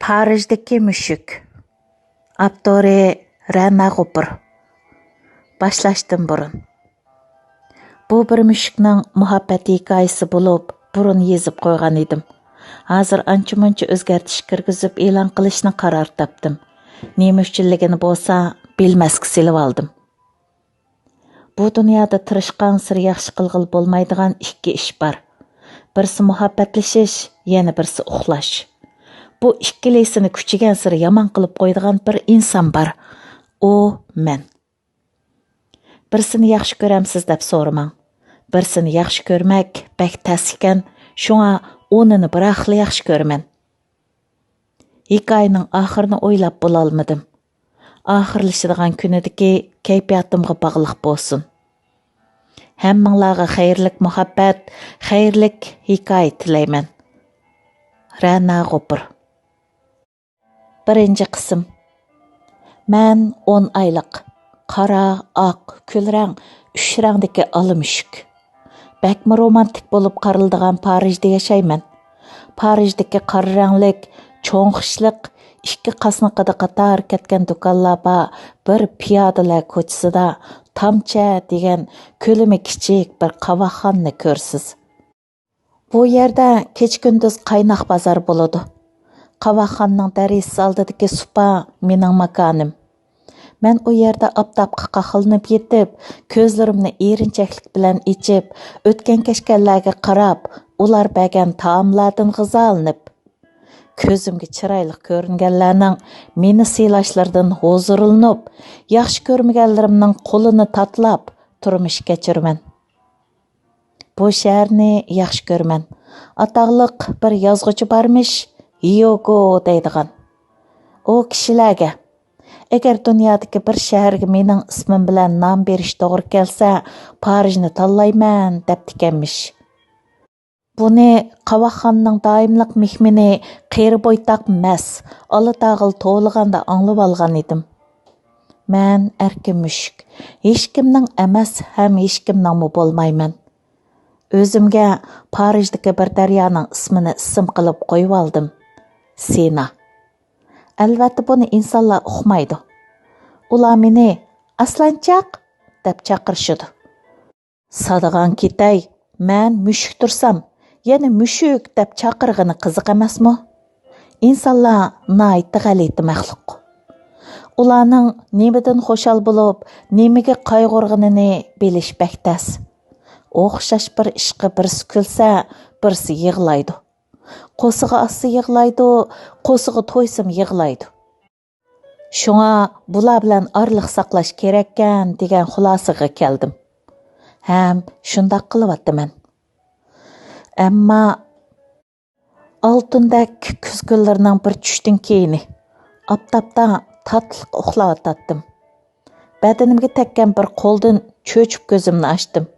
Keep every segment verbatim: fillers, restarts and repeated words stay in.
پارىژدىكى مۈشۈك. ئاپتورى رەنا غوپۇر. باشلاشتىن بۇرۇن. بۇ بىر مۈشۈكنىڭ مۇھەببەت ھېكايىسى بولۇپ، بۇرۇن يېزىپ قويغان ئىدىم. ھازىر ئانچە-مۇنچە ئۆزگەرتىش كىرگۈزۈپ ئېلان قىلىشنى قارار تاپتىم. نېمە ئۈچۈنلۈكىنى بولسا بىلمەسكە سېلىۋالدىم. بۇ دۇنيادا تىرىشقانسېرى ياخشى قىلغىلى بولمايدىغان ئىككى ئىش بار. بىرسى مۇھەببەتلىشىش، يەنە بىرسى ئۇخلاش. بۇ ئىككىلىسىنى كۈچىگەنسېرى يامان قىلىپ قويىدىغان بىر ئىنسان بار. ئۇ مەن. بىرسىنى ياخشى كۆرەمسىز دەپ سورىماڭ. بىرسىنى ياخشى كۆرمەك بەك تەس ئىكەن، شۇڭا ئۇنىنى بىراقلا ياخشى كۆرىمەن. ھېكايىنىڭ ئاخىرىنى ئويلاپ بولالمىدىم. ئاخىرلىشىدىغان كۈنىدىكى كەيپىياتىمغا باغلىق بولسۇن. ھەممىڭلارغا خەيرلىك مۇھەببەت، خەيرلىك ھېكايە تىلەيمەن. رەنا غوپۇر. بىرىنچى قىسىم. مەن ئون ئايلىق، قارا، ئاق، كۈل رەڭ، ئۈچ رەڭدىكى ئالا مۈشۈك. بەكمۇ رومانتىك بولۇپ قارىلىدىغان پارىژدا ياشايمەن. پارىژدىكى قارا رەڭلىك، چوڭ خىشلىق، ئىككى قاسنىقىدا قاتار كەتكەن دۇكانلار بار بىر پىيادىلەر كوچىسىدا تامچە دېگەن كۆلىمى كىچىك بىر قاۋاقخانىنى كۆرىسىز. بۇ يەردە كېچە-كۈندۈز قايناق بازار بولىدۇ. قاۋاقخانىنىڭ دەرىزىسى ئالدىدىكى سۇپا مېنىڭ ماكانىم. مەن ئۇ يەردە ئاپتاپقا قاقلىنىپ يېتىپ، كۆزلىرىمنى ئېرىنچەكلىك بىلەن ئېچىپ، ئۆتكەن-كەچكەنلەرگە قاراپ، ئۇلار بەرگەن تائاملاردىن غىزالىنىپ، كۆزۈمگە چىرايلىق كۆرۈنگەنلەرنىڭ مېنى سىيلاشلىرىدىن ھۇزۇرلىنىپ، ياخشى كۆرمىگەنلىرىمنىڭ قولىنى تاتىلاپ تۇرمۇش كەچۈرىمەن. بۇ شەھەرنى ياخشى كۆرىمەن. ئاتاقلىق بىر يازغۇچى بارمىش، ھيوگو دەيدىغان. ئۇ كىشىلەرگە، «ئەگەر دۇنيادىكى بىر شەھەرگە مېنىڭ ئىسمىم بىلەن نام بېرىش توغرا كەلسە، پارىژنى تاللايمەن» دەپتىكەنمىش. بۇنى قاۋاقخانىنىڭ دائىملىق مېھمىنى قېرى بويتاق مەس، ئالا تاغىل توۋلىغاندا ئاڭلىۋالغان ئىدىم. مەن ئەركىن مۈشۈك، ھېچكىمنىڭ ئەمەس ھەم ھېچكىمنىڭمۇ بولمايمەن. ئۆزۈمگە پارىژدىكى بىر دەريانىڭ ئىسمىنى ئىسىم قىلىپ قويۇۋالدىم. سىنا. ئەلۋەتتە، بۇنى ئىنسانلار ئۇقمايدۇ. ئۇلار مېنى «ئاسلانچاق» دەپ چاقىرىشىدۇ. سادىغان كېتەي، مەن مۈشۈك تۇرسام، يەنە مۈشۈك دەپ چاقىرغىنى قىزىق ئەمەسمۇ؟ ئىنسانلار ناھايىتى غەلىتە مەخلۇق. ئۇلارنىڭ نېمىدىن خۇشال بولۇپ، نېمىگە قايغۇرغىنىنى بىلىش بەك تەس. ئوخشاش بىر ئىشقا بىرسى كۈلسە، بىرسى يىغلايدۇ. قورسىقى ئاچسا يىغلايدۇ، قورسىقى تويسىمۇ يىغلايدۇ. شۇڭا بۇلار بىلەن ئارىلىق ساقلاش كېرەككەن دېگەن خۇلاسىگە كەلدىم. ھەم شۇنداق قىلىۋاتىمەن. ئەمما ئالتۇندەك كۈز كۈنلىرىنىڭ بىر چۈشتىن كېيىنى ئاپتاپتا تاتلىق ئۇخلاۋاتاتتىم. بەدىنىمگە تەگكەن بىر قولدىن چۆچۈپ كۆزۈمنى ئاچتىم.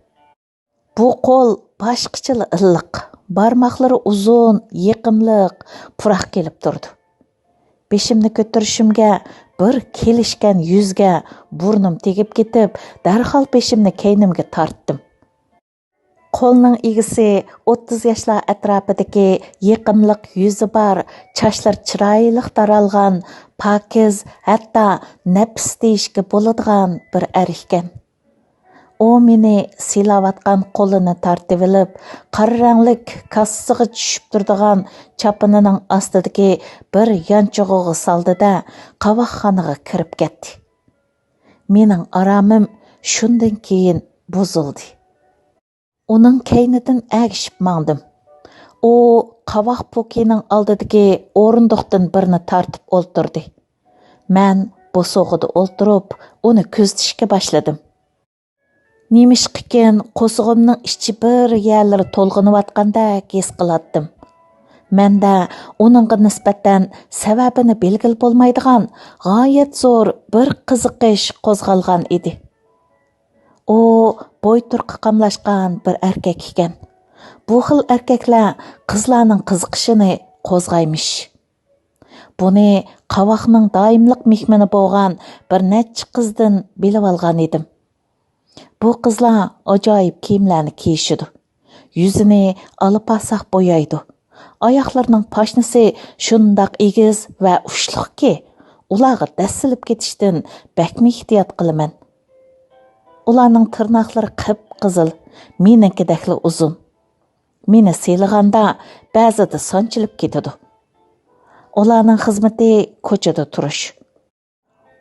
بۇ قول باشقىچىلا ئىللىق، بارماقلىرى ئۇزۇن، يېقىملىق، پۇراق كېلىپ تۇرىدۇ. بېشىمنى كۆتۈرۈشۈمگە بىر كېلىشكەن يۈزگە بۇرنۇم تېگىپ كېتىپ، دەرھال بېشىمنى كەينىمگە تارتتىم. قولنىڭ ئىگىسى ئوتتۇز ياشلار ئەتراپىدىكى يېقىملىق يۈزى بار، چاچلىرى چىرايلىق تارالغان، پاكىز، ھەتتا نەپىس دېيىشكە بولىدىغان بىر ئەر ئىكەن. ئۇ مېنى سىلاۋاتقان قولىنى تارتىۋېلىپ، قارا رەڭلىك كاسىسىغا چۈشۈپ تۇرىدىغان چاپىنىنىڭ ئاستىدىكى بىر يانچۇقىغا سالدى-دە، قاۋاقخانىغا كىرىپ كەتتى. مېنىڭ ئارامىم شۇندىن كېيىن بۇزۇلدى. ئۇنىڭ كەينىدىن ئەگىشىپ ماڭدىم. ئۇ قاۋاق پوكىنىڭ ئالدىدىكى ئورۇندۇقتىن بىرنى تارتىپ ئولتۇردى. مەن بوسۇغىدا ئولتۇرۇپ، ئۇنى كۆزىتىشكە باشلىدىم. نېمىشقىكىن، قورسىقىمنىڭ ئىچى بىر يەرلىرى تولغىنىۋاتقاندەك ھېس قىلاتتىم. مەندە ئۇنىڭغا نىسبەتەن سەۋەبىنى بىلگىلى بولمايدىغان غايەت زور بىر قىزىقىش قوزغالغان ئىدى. ئۇ بوي تۇرقى قاملاشقان بىر ئەركەك ئىكەن. بۇ خىل ئەركەكلەر قىزلارنىڭ قىزىقىشىنى قوزغايمىش. بۇنى قاۋاقنىڭ دائىملىق مېھمىنى بولغان بىر نەچچە قىزدىن بىلىۋالغان ئىدىم. بۇ قىزلار ئاجايىپ كىيىملەرنى كىيىشىدۇ. يۈزىنى ئالا پاساق بويايدۇ. ئاياقلىرىنىڭ پاشنىسى شۇنداق ئېگىز ۋە ئۇچلۇقكى، ئۇلارغا دەسسىلىپ كېتىشتىن بەكمۇ ئېھتىيات قىلىمەن. ئۇلارنىڭ تىرناقلىرى قىپقىزىل، مېنىڭكىدەكلا ئۇزۇن. مېنى سىيلىغاندا بەزىدە سانچىلىپ كېتىدۇ. ئۇلارنىڭ خىزمىتى كوچىدا تۇرۇش.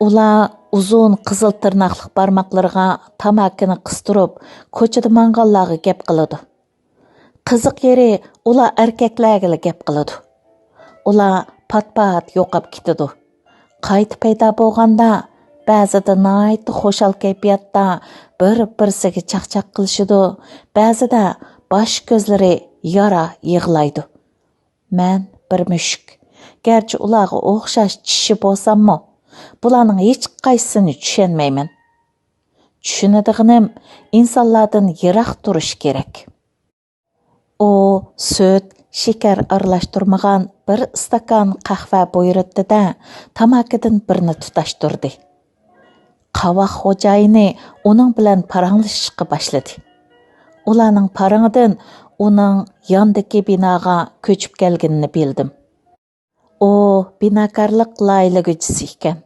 ئۇلار ئۇزۇن قىزىل تىرناقلىق بارماقلىرىغا تاماكىنى قىستۇرۇپ، كوچىدا ماڭغانلارغا گەپ قىلىدۇ. قىزىق يېرى، ئۇلار ئەركەكلەرگىلا گەپ قىلىدۇ. ئۇلار پات-پات يوقاپ كېتىدۇ. قايتا پەيدا بولغاندا، بەزىدە ناھايىتى خۇشال كەيپىياتتا بىر-بىرسىگە چاقچاق قىلىشىدۇ، بەزىدە باش-كۆزلىرى يارا يىغلايدۇ. مەن بىر مۈشۈك. گەرچە ئۇلارغا ئوخشاش چىشى بولساممۇ، بۇلارنىڭ ھېچقايسىسىنى چۈشەنمەيمەن. چۈشىنىدىغىنىم، ئىنسانلاردىن يىراق تۇرۇش كېرەك. ئۇ سۈت، شېكەر ئارىلاشتۇرمىغان بىر ئىستاكان قەھۋە بۇيرۇتتى-دە، تاماكىدىن بىرنى تۇتاشتۇردى. قاۋاق خوجايىنى ئۇنىڭ بىلەن پاراڭلىشىشقا باشلىدى. ئۇلارنىڭ پارىڭىدىن ئۇنىڭ ياندىكى بىناغا كۆچۈپ كەلگىنىنى بىلدىم. ئۇ بىناكارلىق لايىھىلىگۈچىسى ئىكەن.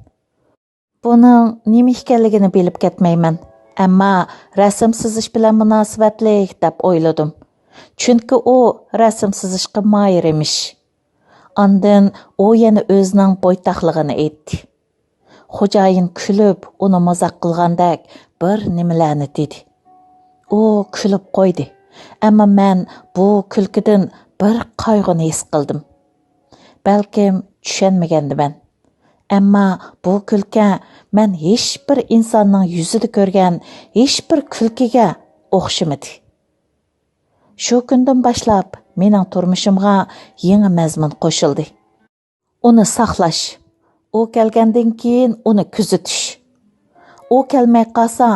بۇنىڭ نېمە ئىكەنلىكىنى بىلىپ كەتمەيمەن، ئەمما رەسىم سىزىش بىلەن مۇناسىۋەتلىك دەپ ئويلىدىم. چۈنكى ئۇ رەسىم سىزىشقا ماھىر ئىمىش. ئاندىن ئۇ يەنە ئۆزىنىڭ بويتاقلىقىنى ئېيتتى. خوجايىن كۈلۈپ، ئۇنى مازاق قىلغاندەك بىر نېمىلەرنى دېدى. ئۇ كۈلۈپ قويدى. ئەمما مەن بۇ كۈلكىدىن بىر قايغۇنى ھېس قىلدىم. بەلكىم چۈشەنمىگەندىمەن. ئەمما بۇ كۈلكە مەن ھېچبىر ئىنساننىڭ يۈزىدە كۆرگەن ھېچبىر كۈلكىگە ئوخشىمىدى. شۇ كۈندىن باشلاپ مېنىڭ تۇرمۇشۇمغا يېڭى مەزمۇن قوشۇلدى. ئۇنى ساقلاش، ئۇ كەلگەندىن كېيىن ئۇنى كۆزىتىش. ئۇ كەلمەي قالسا،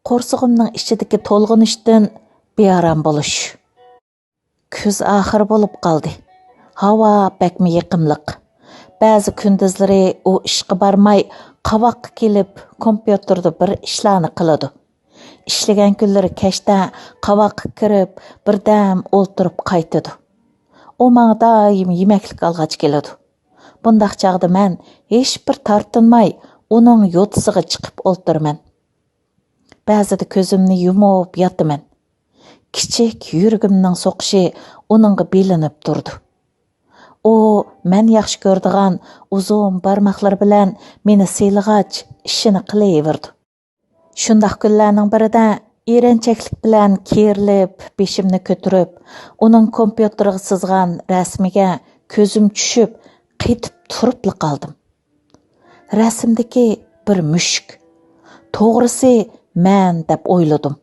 قورسىقىمنىڭ ئىچىدىكى تولغىنىشتىن بىئارام بولۇش. كۈز ئاخىرى بولۇپ قالدى. ھاۋا بەكمۇ يېقىملىق. بەزى كۈندۈزلىرى ئۇ ئىشقا بارماي، قاۋاققا كېلىپ، كومپيۇتېردا بىر ئىشلارنى قىلىدۇ. ئىشلىگەن كۈنلىرى كەچتە قاۋاققا كىرىپ، بىردەم ئولتۇرۇپ قايتىدۇ. ئۇ ماڭا دائىم يېمەكلىك ئالغاچ كېلىدۇ. بۇنداق چاغدا مەن ھېچبىر تارتىنماي ئۇنىڭ يوتىسىغا چىقىپ ئولتۇرىمەن. بەزىدە كۆزۈمنى يۇمۇپ ياتىمەن. كىچىك يۈرىكىمنىڭ سوقۇشى ئۇنىڭغا بىلىنىپ تۇرىدۇ. ئۇ مەن ياخشى كۆرىدىغان ئۇزۇن بارماقلىرى بىلەن مېنى سىيلىغاچ، ئىشىنى قىلىۋېرىدۇ. شۇنداق كۈنلەرنىڭ بىرىدە ئېرەنچەكلىك بىلەن كېرىلىپ، بېشىمنى كۆتۈرۈپ، ئۇنىڭ كومپيۇتېرىغا سىزغان رەسىمىگە كۆزۈم چۈشۈپ، قېتىپ تۇرۇپلا قالدىم. رەسىمدىكى بىر مۈشۈك. توغرىسى، مەن دەپ ئويلىدىم.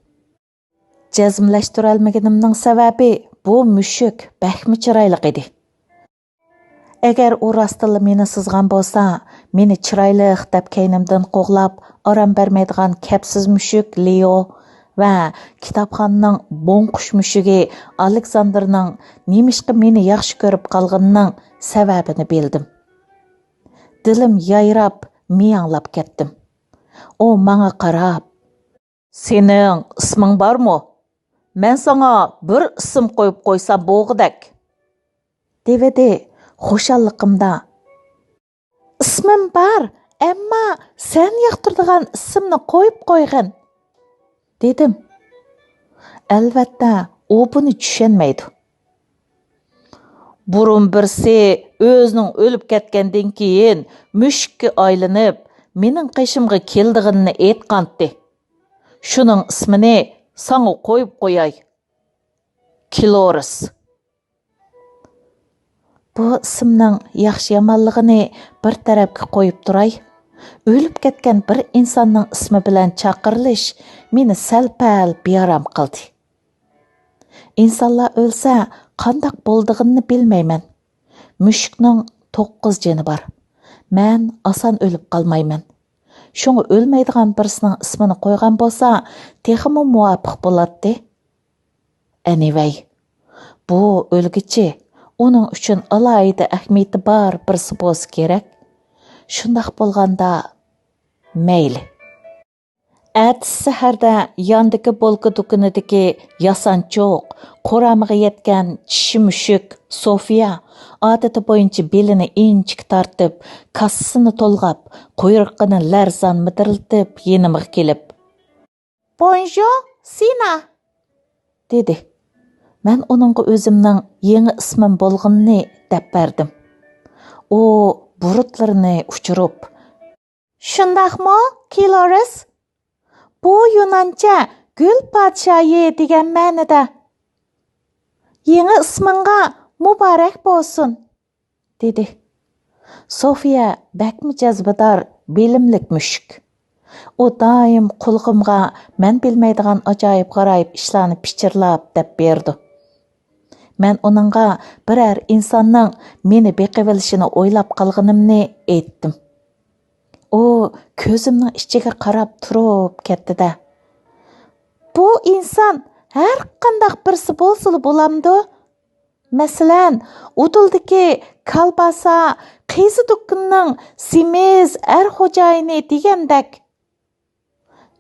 جەزملەشتۈرەلمىگىنىمنىڭ سەۋەبى، بۇ مۈشۈك بەكمۇ چىرايلىق ئىدى. ئەگەر ئۇ راستتىنلا مېنى سىزغان بولسا، مېنى چىرايلىق دەپ كەينىمدىن قوغلاپ، ئارام بەرمەيدىغان كەپسىز مۈشۈك لېئو ۋە كىتابخانىنىڭ بوڭقۇش مۈشۈكى ئالېكساندىرنىڭ نېمىشقا مېنى ياخشى كۆرۈپ قالغىنىنىڭ سەۋەبىنى بىلدىم. دىلىم يايراپ، مىياڭلاپ كەتتىم. ئۇ ماڭا قاراپ، «سېنىڭ ئىسمىڭ بارمۇ؟ مەن ساڭا بىر ئىسىم قويۇپ قويسام بولغۇدەك.» دېۋىدى خۇشاللىقىمدا. «ئىسمىم بار، ئەمما سەن ياقتۇرىدىغان ئىسىمنى قويۇپ قويغىن.» دېدىم. ئەلۋەتتە، ئۇ بۇنى چۈشەنمەيدۇ. بۇرۇن بىرسى ئۆزىنىڭ ئۆلۈپ كەتكەندىن كېيىن مۈشۈككە ئايلىنىپ، مېنىڭ قېشىمغا كېلىدىغىنىنى ئېيتقانتى. شۇنىڭ ئىسمىنى ساڭا قويۇپ قوياي. كلورىس. بۇ ئىسىمنىڭ ياخشى-يامانلىقىنى بىر تەرەپكە قويۇپ تۇراي. ئۆلۈپ كەتكەن بىر ئىنساننىڭ ئىسمى بىلەن چاقىرىلىش مېنى سەل-پەل بىئارام قىلدى. ئىنسانلار ئۆلسە، قانداق بولىدىغىنىنى بىلمەيمەن. مۈشۈكنىڭ توققۇز جېنى بار. مەن ئاسان ئۆلۈپ قالمايمەن. شۇڭا ئۆلمەيدىغان بىرسىنىڭ ئىسمىنى قويغان بولسا، تېخىمۇ مۇۋاپىق بولاتتى. ئەنىۋەي، بۇ ئۆلگۈچى، ئۇنىڭ ئۈچۈن ئالاھىدە ئەھمىيىتى بار بىرسى بولسا كېرەك. شۇنداق بولغاندا، مەيلى. ئەتىسى سەھەردە ياندىكى بولكا دۇكىنىدىكى ياسانچۇق، قۇرامىغا يەتكەن چىشى مۈشۈك سوفىيە ئادىتى بويىچە بېلىنى ئىنچىكە تارتىپ، كاسىسىنى تولغاپ، قۇيرۇقىنى لەرزان مىدىرلىتىپ يېنىمغا كېلىپ، «بونژۇر، سىنا!» دېدى. مەن ئۇنىڭغا ئۆزۈمنىڭ يېڭى ئىسمىم بولغىنىنى دەپ بەردىم. ئۇ بۇرۇتلىرىنى ئۇچۇرۇپ، «شۇنداقمۇ، كىلورىس؟ بۇ يۇنانچە گۈل پادىشاھى دېگەن مەنىدە. يېڭى ئىسمىڭغا مۇبارەك بولسۇن!» دېدى. سوفىيە بەكمۇ جەزبىدار، بىلىملىك مۈشۈك. ئۇ دائىم قۇلىقىمغا مەن بىلمەيدىغان ئاجايىپ-غارايىپ ئىشلارنى پىچىرلاپ دەپ بېرىدۇ. مەن ئۇنىڭغا بىرەر ئىنساننىڭ مېنى بېقىۋېلىشىنى ئويلاپ قالغىنىمنى ئېيتتىم. ئۇ كۆزۈمنىڭ ئىچىگە قاراپ تۇرۇپ كەتتى-دە، «بۇ ئىنسان ھەر قانداق بىرسى بولسىلا بولامدۇ؟ مەسىلەن، ئۇدۇلدىكى كالباسا، قىيزا دۇكىنىنىڭ سېمىز ئەر خوجايىنى دېگەندەك.»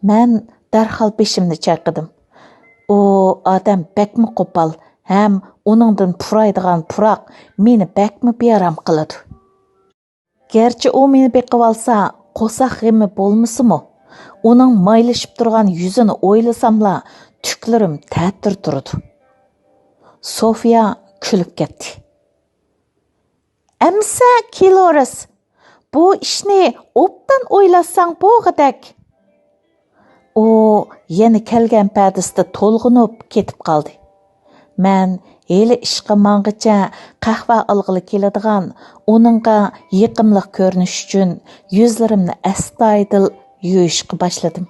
مەن دەرھال بېشىمنى چايقىدىم. ئۇ ئادەم بەكمۇ قوپال ھەم ئۇنىڭدىن پۇرايدىغان پۇراق مېنى بەكمۇ بىئارام قىلىدۇ. گەرچە ئۇ مېنى بېقىۋالسا، قورساق غېمى بولمىسىمۇ، ئۇنىڭ مايلىشىپ تۇرغان يۈزىنى ئويلىساملا، تۈكلىرىم تەتۈر تۇرىدۇ. سوفىيا كۈلۈپ كەتتى. «ئەمىسە، كىلورىس، بۇ ئىشنى ئوبدان ئويلاشساڭ بولغۇدەك.» ئۇ يەنە كەلگەن پەدىسىدە تولغىنىپ كېتىپ قالدى. مەن ھېلى ئىشقا ماڭغىچە قەھۋە ئالغىلى كېلىدىغان، ئۇنىڭغا يېقىملىق كۆرۈنۈش ئۈچۈن يۈزلىرىمنى ئەستايىدىل يۇيۇشقا باشلىدىم.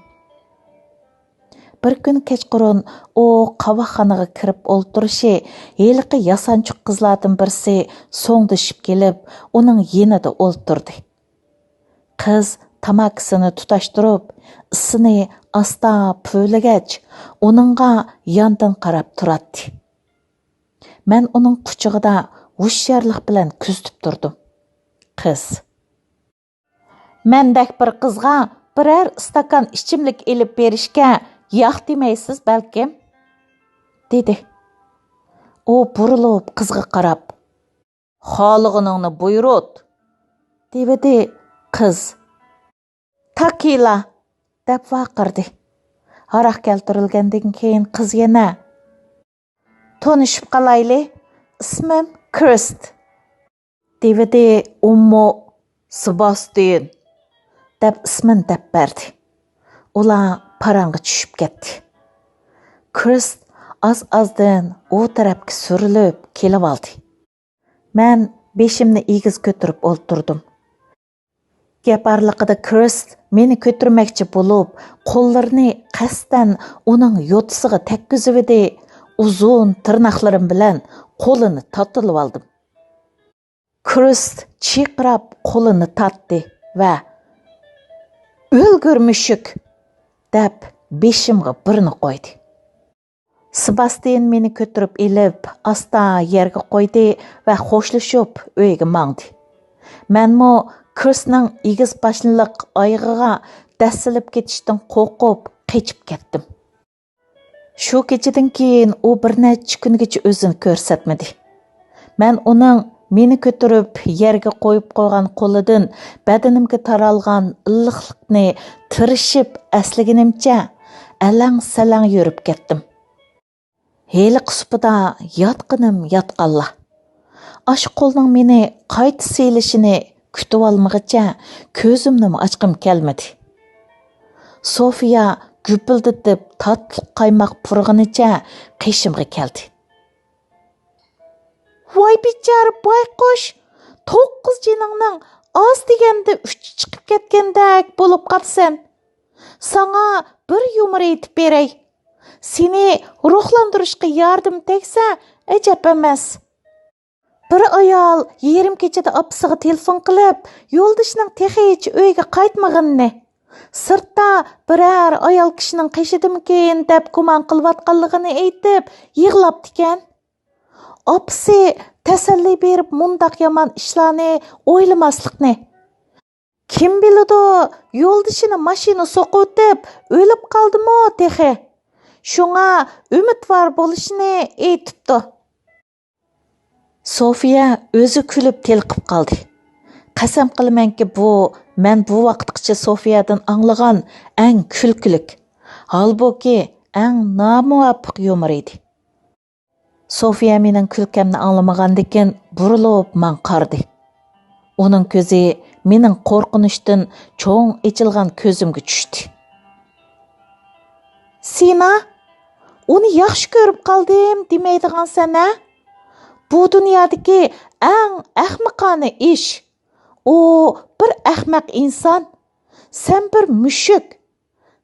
بىر كۈنى كەچقۇرۇن ئۇ قاۋاقخانىغا كىرىپ ئولتۇرۇشى، ھېلىقى ياسانچۇق قىزلاردىن بىرسى سوڭدىشىپ كېلىپ، ئۇنىڭ يېنىدا ئولتۇردى. قىز تاماكىسىنى تۇتاشتۇرۇپ، ئىسىنى ئاستا پۈۋلىگەچ، ئۇنىڭغا ياندىن قاراپ تۇراتتى. مەن ئۇنىڭ قۇچىقىدا ھوشيارلىق بىلەن كۆزىتىپ تۇردۇم. قىز: «مەندەك بىر قىزغا بىرەر ئىستاكان ئىچىملىك ئېلىپ بېرىشكە ياق دېمەيسىز بەلكىم؟» دېدى. ئۇ بۇرۇلۇپ قىزغا قاراپ: «خالىغىنىڭنى بۇيرۇت!» دېۋىدى قىز. «تاكىلا!» دەپ ۋارقىرىدى. ھاراق كەلتۈرۈلگەندىن كېيىن قىز يەنە: «تونۇشۇپ قالايلى، ئىسمىم كىرست.» دېۋىدى ئۇمۇ. «سېباستىيىن» دەپ ئىسمىنى دەپ بەردى. ئۇلار پاراڭغا چۈشۈپ كەتتى. كىرست ئاز-ئازدىن ئۇ تەرەپكە سۈرۈلۈپ كېلىۋالدى. مەن بېشىمنى ئېگىز كۆتۈرۈپ ئولتۇردۇم. گەپ ئارىلىقىدا كىرست مېنى كۆتۈرمەكچى بولۇپ، قوللىرىنى قەستەن ئۇنىڭ يوتىسىغا تەگكۈزۈۋىدى، ئۇزۇن تىرناقلىرىم بىلەن قولىنى تارتىۋالدىم. كىرست چىرقىراپ قولىنى تارتتى ۋە «ئۆلگۈر مۈشۈك!» دەپ بېشىمغا بىرنى قويدى. سېباستىيىن مېنى كۆتۈرۈپ ئېلىپ، ئاستا يەرگە قويدى ۋە خوشلىشىپ ئۆيگە ماڭدى. مەنمۇ كىرستنىڭ ئېگىز باشنىلىق ئايىغىغا دەسسىلىپ كېتىشتىن قورقۇپ قېچىپ كەتتىم. شۇ كېچىدىن كېيىن ئۇ بىر نەچچە كۈنگىچە ئۆزىنى كۆرسەتمىدى. مەن ئۇنىڭ مېنى كۆتۈرۈپ يەرگە قويۇپ قويغان قولىدىن بەدىنىمگە تارالغان ئىللىقلىقنى تىرىشىپ ئەسلىگىنىمچە ئەلەڭ-سەلەڭ يۈرۈپ كەتتىم. ھېلىقى سۇپىدا ياتقىنىم ياتقانلا. ئاشۇ قولنىڭ مېنى قايتا سىيلىشىنى كۈتۈۋالمىغىچە كۆزۈمنىمۇ ئاچقۇم كەلمىدى. سوفىيا گۈپۈلدىتىپ تاتلىق قايماق پۇرىغىنىچە قېشىمغا كەلدى. «ۋاي بىچارە بايقۇش، توققۇز جېنىڭنىڭ ئاز دېگەندە ئۈچى چىقىپ كەتكەندەك بولۇپ قاپسەن. ساڭا بىر يۇمۇر ئېيتىپ بېرەي. سېنى روھلاندۇرۇشقا ياردىمى تەگسە ئەجەب ئەمەس.» بىر ئايال يېرىم كېچىدە ئاپىسىغا تېلېفون قىلىپ، يولدىشىنىڭ تېخىچە ئۆيگە قايتمىغىنىنى، سىرتتا بىرەر ئايال كىشىنىڭ قېشىدىمىكىن دەپ گۇمان قىلىۋاتقانلىقىنى ئېيتىپ يىغلاپتىكەن. ئاپىسى تەسەللى بېرىپ مۇنداق يامان ئىشلارنى ئويلىماسلىقنى، كىم بىلىدۇ، يولدىشىنى ماشىنا سوقۇۋېتىپ ئۆلۈپ قالدىمۇ تېخى. شۇڭا ئۈمىدۋار بولۇشنى ئېيتىپتۇ. سوفىيە ئۆزى كۈلۈپ تېلىقىپ قالدى. قەسەم قىلىمەنكى، بۇ مەن بۇ ۋاقىتقىچە سوفىيەدىن ئاڭلىغان ئەڭ كۈلكىلىك، ھالبۇكى ئەڭ نامۇۋاپىق يۇمۇر ئىدى. سوفىيە مېنىڭ كۈلكەمنى ئاڭلىمىغاندىكىن بۇرۇلۇپ ماڭا قارىدى. ئۇنىڭ كۆزى مېنىڭ قورقۇنچتىن چوڭ ئېچىلغان كۆزۈمگە چۈشتى. سىنا، ئۇنى ياخشى كۆرۈپ قالدىم دېمەيدىغانسەن ھە؟ بۇ دۇنيادىكى ئەڭ ئەخمىقانە ئىش. ئۇ بىر ئەخمەق ئىنسان. سەن بىر مۈشۈك.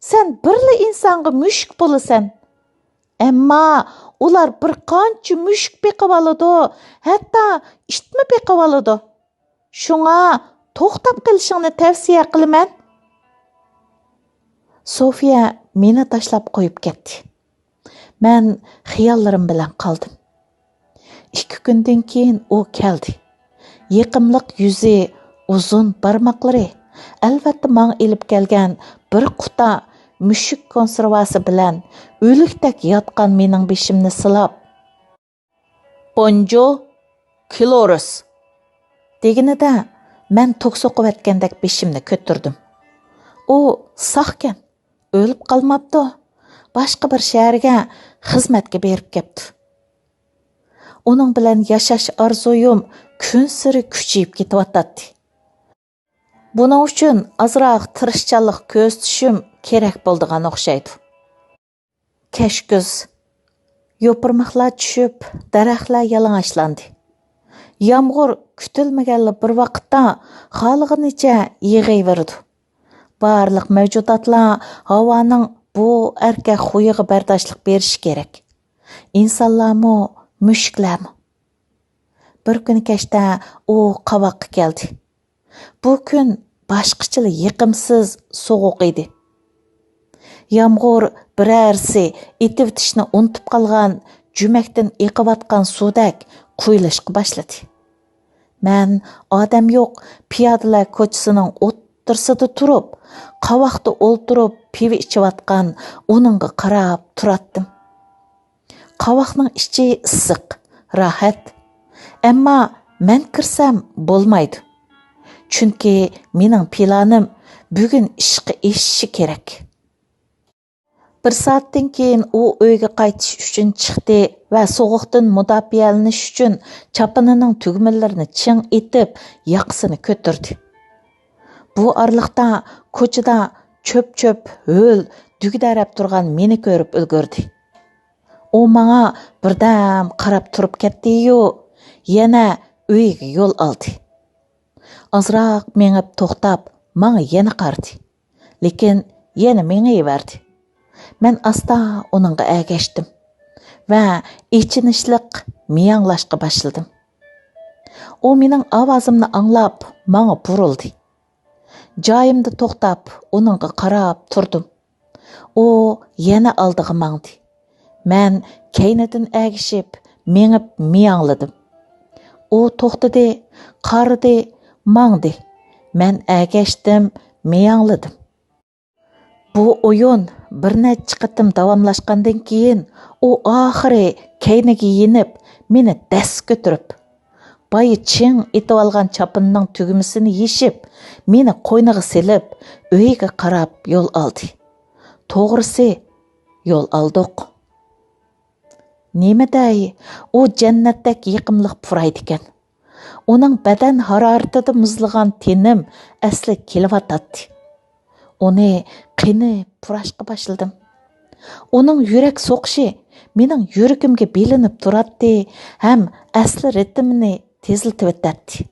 سەن بىرلا ئىنسانغا مۈشۈك بولىسەن. ئەمما ئۇلار بىر قانچە مۈشۈك بېقىۋالىدۇ، ھەتتا ئىتمۇ بېقىۋالىدۇ. شۇڭا توختاپ قېلىشىڭنى تەۋسىيە قىلىمەن. سوفىيە مېنى تاشلاپ قويۇپ كەتتى. مەن خىياللىرىم بىلەن قالدىم. ئىككى كۈندىن كېيىن ئۇ كەلدى. يېقىملىق يۈزى، ئۇزۇن بارماقلىرى، ئەلۋەتتە، ماڭا ئېلىپ كەلگەن بىر قۇتا مۈشۈك كونسېرۋاسى بىلەن ئۆلۈكتەك ياتقان مېنىڭ بېشىمنى سىلاپ، بونجو، كلورۇس، دېگىنىدە، مەن توك سوقۇۋەتكەندەك بېشىمنى كۆتۈردۈم. ئۇ ساقكەن، ئۆلۈپ قالماپتۇ. باشقا بىر شەھەرگە خىزمەتكە بېرىپ كەپتۇ. ئۇنىڭ بىلەن ياشاش ئارزۇيۇم كۈنسېرى كۈچىيىپ كېتىۋاتاتتى. بۇنىڭ ئۈچۈن ئازراق تىرىشچانلىق كۆرسىتىشىم كېرەك بولىدىغان ئوخشايدۇ. كەچ كۈز. يوپۇرماقلار چۈشۈپ، دەرەخلەر يالىڭاچلاندى. يامغۇر كۈتۈلمىگەنلا بىر ۋاقىتتا خالىغىنىچە يېغىۋېرىدۇ. بارلىق مەۋجۇداتلار ھاۋانىڭ بۇ ئەركە خۇيىغا بەرداشلىق بېرىشى كېرەك. ئىنسانلارمۇ، مۈشۈكلەرمۇ. بىر كۈنى كەچتە ئۇ قاۋاققا كەلدى. بۇ كۈن باشقىچىلا يېقىمسىز سوغۇق ئىدى. يامغۇر بىرەرسى ئېتىۋېتىشنى ئۇنتۇپ قالغان جۈمەكتىن ئېقىۋاتقان سۇدەك قۇيۇلۇشقا باشلىدى. مەن ئادەم يوق پىيادىلەر كوچىسىنىڭ ئوتتۇرىسىدا تۇرۇپ، قاۋاقتا ئولتۇرۇپ پىۋا ئىچىۋاتقان ئۇنىڭغا قاراپ تۇراتتىم. قاۋاقنىڭ ئىچى ئىسسىق، راھەت. ئەمما مەن كىرسەم بولمايدۇ. چۈنكى مېنىڭ پىلانىم بۈگۈن ئىشقا ئېشىشى كېرەك. بىر سائەتتىن كېيىن ئۇ ئۆيگە قايتىش ئۈچۈن چىقتى ۋە سوغۇقتىن مۇداپىئەلىنىش ئۈچۈن چاپىنىنىڭ تۈگمىلىرىنى چىڭ ئېتىپ، ياقىسىنى كۆتۈردى. بۇ ئارىلىقتا كوچىدا چۆپ-چۆپ، ھۆل، دۈگدەرەپ تۇرغان مېنى كۆرۈپ ئۈلگۈردى. ئۇ ماڭا بىردەم قاراپ تۇرۇپ كەتتى-يۇ، يەنە ئۆيىگە يول ئالدى. ئازراق مېڭىپ توختاپ، ماڭا يەنە قارىدى. لېكىن يەنە مېڭىۋەردى. مەن ئاستا ئۇنىڭغا ئەگەشتىم ۋە ئېچىنىشلىق مىياڭلاشقا باشلىدىم. ئۇ مېنىڭ ئاۋازىمنى ئاڭلاپ، ماڭا بۇرۇلدى. جايىمدا توختاپ، ئۇنىڭغا قاراپ تۇردۇم. ئۇ يەنە ئالدىغا ماڭدى. مەن كەينىدىن ئەگىشىپ، مېڭىپ مىياڭلىدىم. ئۇ توختىدى، قارىدى، ماڭدى. مەن ئەگەشتىم، مىياڭلىدىم. بۇ ئويۇن بىر نەچچە قېتىم داۋاملاشقاندىن كېيىن، ئۇ ئاخىرى كەينىگە يېنىپ، مېنى دەس كۆتۈرۈپ، بايا چىڭ ئېتىۋالغان چاپىنىنىڭ تۈگمىسىنى يېشىپ، مېنى قوينىغا سېلىپ، ئۆيىگە قاراپ يول ئالدى. توغرىسى، يول ئالدۇق. نېمە دەي، ئۇ جەننەتتەك يېقىملىق پۇرايدىكەن. ئۇنىڭ بەدەن ھارارىتىدە مۇزلىغان تېنىم ئەسلىگە كېلىۋاتاتتى. ئۇنى قېنىپ پۇراشقا باشلىدىم. ئۇنىڭ يۈرەك سوقۇشى مېنىڭ يۈرىكىمگە بىلىنىپ تۇراتتى ھەم ئەسلى رىتىمىنى تېزلىتىۋېتەتتى.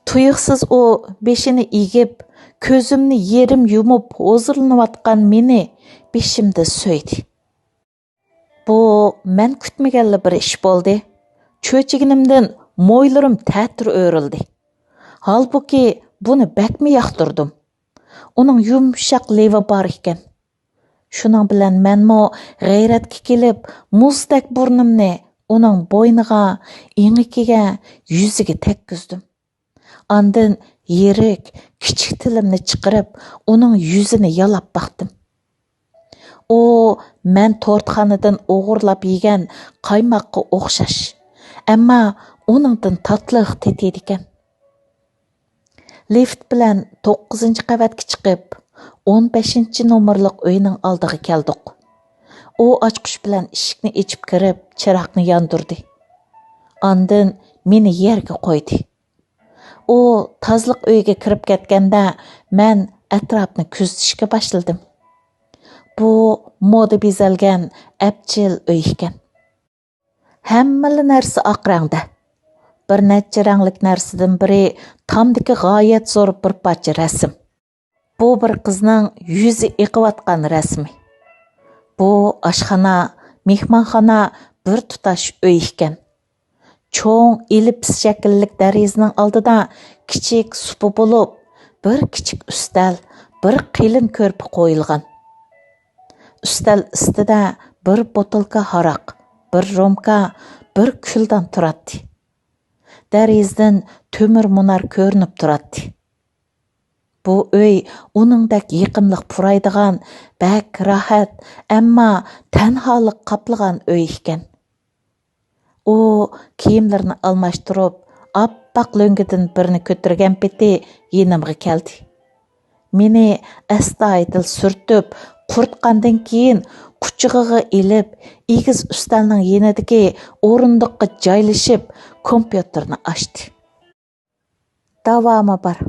تۇيۇقسىز ئۇ بېشىنى ئېگىپ، كۆزۈمنى يېرىم يۇمۇپ ھۇزۇرلىنىۋاتقان مېنى بېشىمدىن سۆيدى. بۇ مەن كۈتمىگەنلا بىر ئىش بولدى. چۆچۈگىنىمدىن مويلىرىم تەتۈر ئۆرۈلدى. ھالبۇكى، بۇنى بەكمۇ ياقتۇردۇم. ئۇنىڭ يۇمشاق لېۋى بار ئىكەن. شۇنىڭ بىلەن مەنمۇ غەيرەتكە كېلىپ، مۇزدەك بۇرنۇمنى ئۇنىڭ بوينىغا، ئېڭىكىگە، يۈزىگە تەگكۈزدۈم. ئاندىن يىرىك، كىچىك تىلىمنى چىقىرىپ، ئۇنىڭ يۈزىنى يالاپ باقتىم. ئۇ مەن تورتخانىدىن ئوغرىلاپ يېگەن قايماققا ئوخشاش، ئەمما ئۇنىڭدىن تاتلىق تېتىيدىكەن. لىفت بىلەن توققۇزىنچى قەۋەتكە چىقىپ، ئون بەشىنچى نومۇرلۇق ئۆينىڭ ئالدىغا كەلدۇق. ئۇ ئاچقۇچ بىلەن ئىشىكنى ئېچىپ كىرىپ، چىراغنى ياندۇردى. ئاندىن مېنى يەرگە قويدى. ئۇ تازىلىق ئۆيىگە كىرىپ كەتكەندە، مەن ئەتراپنى كۆزىتىشكە باشلىدىم. بۇ مودا بېزەلگەن ئەپچىل ئۆي ئىكەن. ھەممىلا نەرسە ئاق رەڭدە. بىر نەچچە رەڭلىك نەرسىدىن بىرى تامدىكى غايەت زور بىر پارچە رەسىم. بۇ بىر قىزنىڭ يۈزى ئېقىۋاتقان رەسىمى. بۇ ئاشخانا، مېھمانخانا، بىر تۇتاش ئۆي ئىكەن. چوڭ ئېللىپس شەكىللىك دېرىزىنىڭ ئالدىدا كىچىك سۇپا بولۇپ، بىر كىچىك ئۈستەل، بىر قېلىن كۆرپە قويۇلغان. ئۈستەل ئۈستىدە بىر بوتۇلكا ھاراق، بىر رومكا، بىر كۈلدان تۇراتتى. دېرىزىدىن تۆمۈر مۇنار كۆرۈنۈپ تۇراتتى. بۇ ئۆي ئۇنىڭدەك يېقىملىق پۇرايدىغان، بەك راھەت، ئەمما تەنھالىق قاپلىغان ئۆي ئىكەن. ئۇ كىيىملىرىنى ئالماشتۇرۇپ، ئاپئاق لۆڭگىدىن بىرنى كۆتۈرگەن پېتى يېنىمغا كەلدى. مېنى ئەستايىدىل سۈرتۈپ، قۇرۇتقاندىن كېيىن قۇچىقىغا ئېلىپ، ئېگىز ئۈستەلنىڭ يېنىدىكى ئورۇندۇققا جايلىشىپ، كومپيۇتېرنى ئاچتى. داۋامى بار.